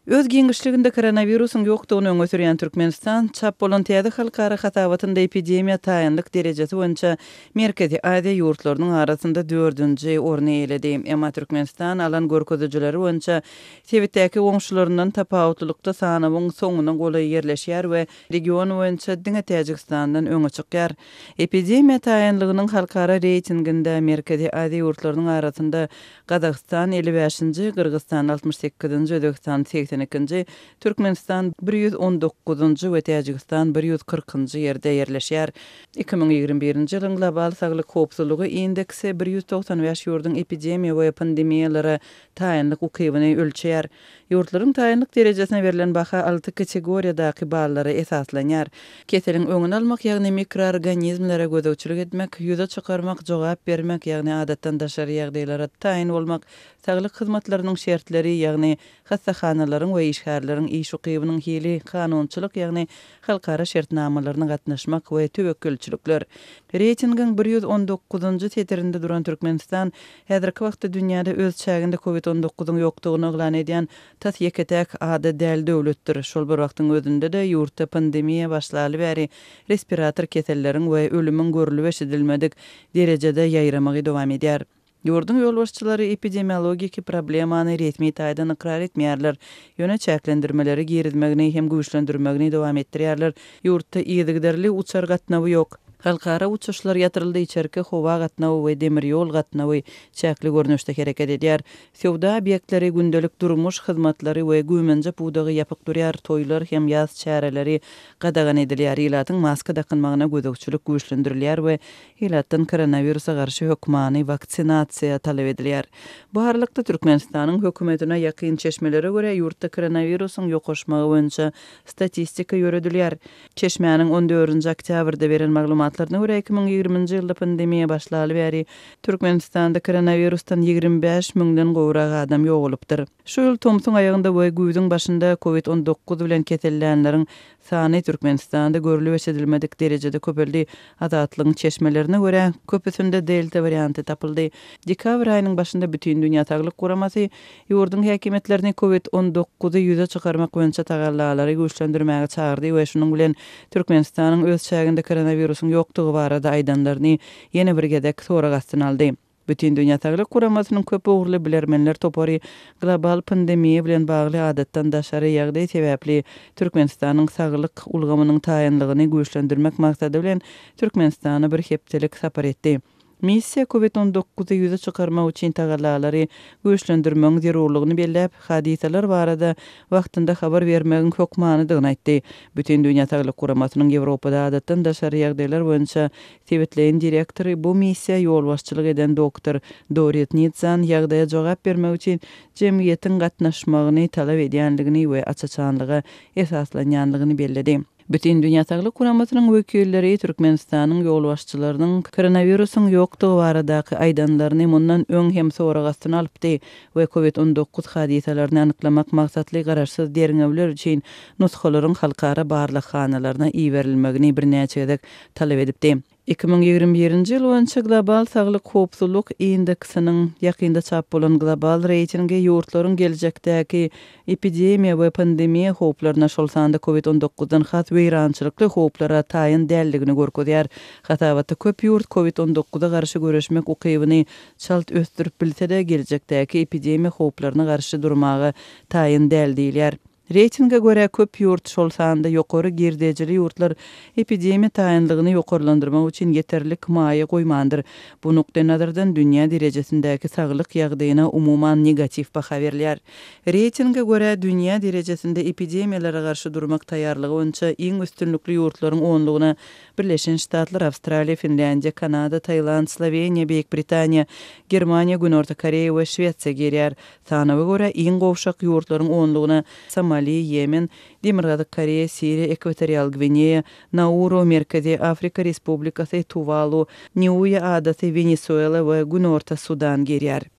Öz giňişliginde koronawirusyň ýokdugyny öňe sürýän Türkmenistan, çap bolan täze halkara hasabatynda epidemiýa taýynlyk derejesi boýunça Merkezi Aziýa ýurtlarynyň arasynda dördünji orny eýeledi. Emma Türkmenistan alan görkezijileri boýunça sebitdäki goňşularyndan tapawutlylykda sanawyň soňuna golaý ýerleşýär we region boýunça diňe Täjigistandan öňe çykýar. Epidemiýa taýynlygynyň halkara reýtinginde Merkezi Aziýa ýurtlarynyň arasynda Gazagystan 55-nji, Gyrgyzystan 68-nji, Özbegistan 82-nji, Türkmenistan 119-njy we Täjigistan 140-njy ýerde ýerleşýär. 2021-nji ýylyň Global saglyk howpsuzlygy indeksi 195 ýurduň epidemiýa we pandemiýalara taýynlyk ukybyny ölçeýär. Ýurtlaryň taýynlyk derejesine berlen baha alty kategoriýadaky ballara esaslanýar. Keseliň öňüni almak, ýagny mikroorganizmlere gözegçilik etmek, ýüze çykarmak, jogap bermek, ýagny adatdan daşary ýagdaýlara taýyn bolmak, saglyk hyzmatlarynyň şertleri, ýagny hassahanalaryň we işgärleriň iş ukybynyň hili, kanunçylyk, ýagny halkara şertnamalaryna gatnaşmak we töwekgelçilikler. Reýtingiň 119-njy setirinde duran Türkmenistan Häzirki wagtda dünýäde öz çäginde Covid 19 yň ýokdugyny yglan edýän tas ýeke-täk ada däl döwletdir. Şol bir wagtyň özünde-de ýurtda pandemiýa başlaly bäri respirator keselleriň we ölümiň görlüp-eşidilmedik derejede ýaýramagy dowam edýär. Ýurduň ýolbaşçylary epidemiologiki problemany resmi taýdan ykrar etmeýärler, ýöne çäklendirmeleri girizmegini hem güýçlendirmegini dowam etdirýärler. Ýurtda yzygiderli uçar gatnawy ýok. Halkara uçuşlar ýatyryldy, içerki howa gatnawy we demir ýol gatnawy çäkli görnüşde hereket edýär. Söwda obýektleri, gündelik durmuş hyzmatlary we güýmenje pudagy ýapyk durýar, toýlar hem ýas çäreleri gadagan edilýär, ilatyň maska dakynmagyna gözegçilik güýçlendirilýär we ilatdan koronawirusa garşy hökmany waksinasiýa talap edilýär. Bu aralykda, Türkmenistanyň hökümetine ýakyn çeşmelere görä, ýurtda koronawirusyň ýokaşmagy boýunça statistika ýöredilýär. Çeşmäniň on dördünji oktýabrda beren maglumatlaryna görä, 2020-nji ýylda pandemiýa başlaly bäri Türkmenistanda koronawirusdan 25 müňden gowrak adam ýogalypdyr. Şu ýyl tomsuň aýagynda we güýzüň başynda Covid 19 bilen kesellänleriň sany Türkmenistanda görlüp-eşidilmedik derejede köpeldi. Azatlygyň çeşmelerine görä, köpüsinde delta warianty tapyldy. Dekabr aýynyň başynda Bütindünýä saglyk guramasy ýurduň häkimiýetlerini Covid 19-y ýüze çykarmak boýunça tagallalary güýçlendirmäge çagyrdy we şunuň bilen Türkmenistanyň öz çäginde koronawirusyň ýokdugy barada aýdanlaryny ýene bir gezek sorag astyna aldy. Bütindünýä saglyk guramasynyň köp ugurly bilermenler topary global pandemiýa bilen bagly adatdan daşary ýagdaý sebäpli Türkmenistanyň saglyk ulgamynyň taýynlygyny güýçlendirmek maksady bilen Türkmenistana bir hepdelik sapar etdi. Missiýa Covid 19-y ýüze çykarmak üçin tagallalary güýçlendirmegiň zerurlygyny belläp, hadysalar barada wagtynda habar bermegiň hökmanydygyny aýtdy. Bütindünýä saglyk guramasynyň Ýewropada adatdan daşary ýagdaýlar boýunça Sebitleýin direktory bu missiýa ýolbaşçylyk eden doktor Dorit Nitzan ýagdaýa jogap bermek üçin jemgyýetiň gatnaşmagyny talap edýändigini we aç-açanlyga esaslanýandygyny belledi. Bütindünýä Saglyk Guramasynyň wekilleri Türkmenistanyň ýolbaşçylarynyň koronawirusyň ýokdugy baradaky aýdanlaryny mundan öň hem sorag astyna alypdy we Covid 19 hadysalaryny anyklamak maksatly garaşsyz derňewler üçin nusgalaryň halkara barlaghanalaryna iberilmegini birnäçe gezek talap edipdi. 2021-nji ýyl boýunça Global saglyk howpsuzlyk indeksiniň ýakynda çap bolan global reýtingi ýurtlaryň geljekdäki epidemiýa we pandemiýa howplaryna, şol sanda Covid 19-dan has weýrançylykly howplara taýyn däldigini görkezýär. Hasabatda köp ýurt Covid 19-a garşy göreşmek ukybyny çalt ösdürip bilse-de, geljekdäki epidemiýa howplaryna garşy durmaga taýyn däl diýilýär. Reýtinge görä, köp ýurt, şol sanda ýokary girdejili ýurtlar epidemiýa taýynlygyny ýokarlandyrmak üçin ýeterlik maýa goýmandyr. Bu nukdaýnazardan dünýä derejesindäki saglyk ýagdaýyna umuman negatiw baha berilýär. Reýtinge görä, dünýä derejesinde epidemiýalara garşy durmak taýýarlygy boýunça iň üstünlikli ýurtlaryň onlugyna Birleşen Ştatlar, Awstraliýa, Finlýandiýa, Kanada, Tailand, Sloweniýa, Beýik Britaniýa, Germaniýa, Günorta Koreýa we Şwesiýa girýär. Sanawa görä, iň gowşak ýurtlaryň onlugyna Somali, Ýemen, Demirgazyk Koreýa, Siriýa, Ekwatorial Gwineýa, Nauru, Merkezi Afrika Respublikasy, Tuwalu, Niuýa adasy, Wenesuela we Günorta Sudan girýär.